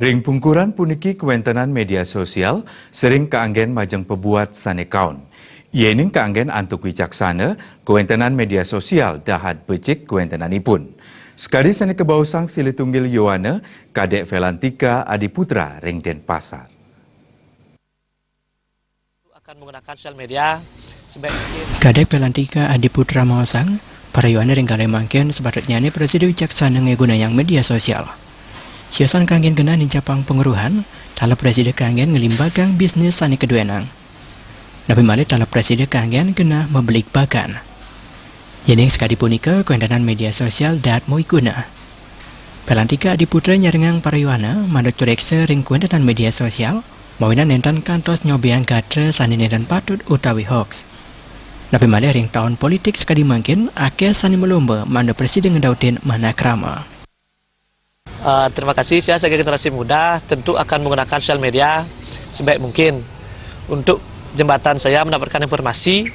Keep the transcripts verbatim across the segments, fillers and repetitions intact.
Ring pungkuran puniki kawéntenan média sosial sering kaanggén majeng pabuat sané kaon. Yéning kaanggén antuk wicaksana, kawéntenan média sosial dahat becik kawéntenanipun. Sakadi sané kabaosang silih tunggil Yowana, Kadék Velantika Adiputra ring Dénpasar. Akan menggunakan sosial media sebaik mungkin. Kadék Velantika Adiputra maosang, para yowana ring kalih mangkin sapatutnyané prasida wicaksana ngagunayang média sosial. Siosan kaanggén genah nincapang pangweruhan, taler prasida kaanggén nglimbagang bisnis sané kaduénang. Napi malih taler prasida kaanggén genah mabeligbagan. Yéning sakadi punika, kawéntenan média sosial dahat mawiguna. Velantika Adiputra nyarengang para yowana mangda tureksa ring kawéntenan média sosial, mawinan nénten kantos nyobiahang gatra sané nénten patut utawi hoax. Napi malih ring taun politik sakadi mangkin, akéh sané malomba mangda prasida ngedautin manakrama. Eh, terima kasih, saya sebagai generasi muda tentu akan menggunakan sosial media sebaik mungkin untuk jembatan saya mendapatkan informasi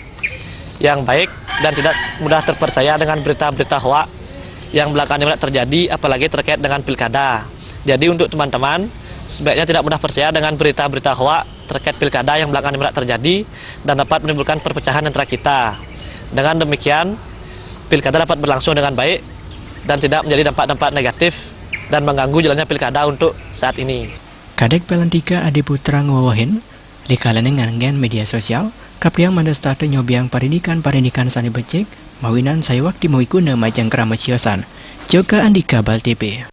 yang baik dan tidak mudah terpercaya dengan berita-berita hoak yang belakangan ini terjadi, apalagi terkait dengan pilkada. Jadi untuk teman-teman, sebaiknya tidak mudah percaya dengan berita-berita hoak terkait pilkada yang belakangan ini terjadi dan dapat menimbulkan perpecahan antara kita. Dengan demikian, pilkada dapat berlangsung dengan baik dan tidak menjadi dampak-dampak negatif dan mengganggu jalannya pilkada untuk saat ini. Kadék Velantika Adiputra ngwewehin, rikalané nganggén média sosial, kapriang mangda setata nyobiahang parindikan-parindikan sané becik, mawinan sayuakti mawiguna majeng krama siosan. Joga Andika, Bal T V.